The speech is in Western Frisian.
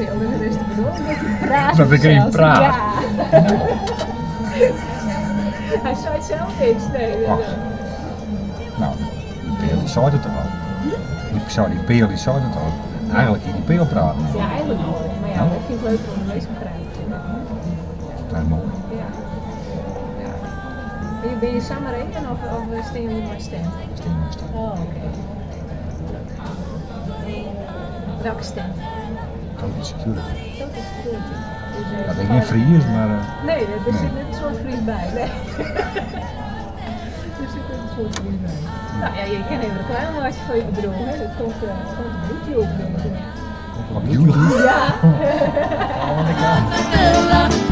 peal, dus it is de bedoeling dat je praat. Dat ik even praat. Ja. Hy seit sels niks, nee. Ach. Nou, die peal die seit it al. Ik sei die peal die seit it al. Eigentlik hie die peal praten. Ja, eigentlik wol. Mar ja, ik fyn it leuker om de minsken praten te litten. Dat is moai. Ja. Ja. Binne je samar even of stean je mei stand? Stean mei stand. Oh, oké. Welke stand? Total Security. Total Security. Dus, Dat is gjin Fries, mar. Nee, der sit net in soad Fries by. Nee. Der sit net in soad Fries by. No ja, je kinne even reklame meitsje foar je bedriuw, hè. Dat komt, komt op YouTube. Dus. Op YouTube? Ja. Oh,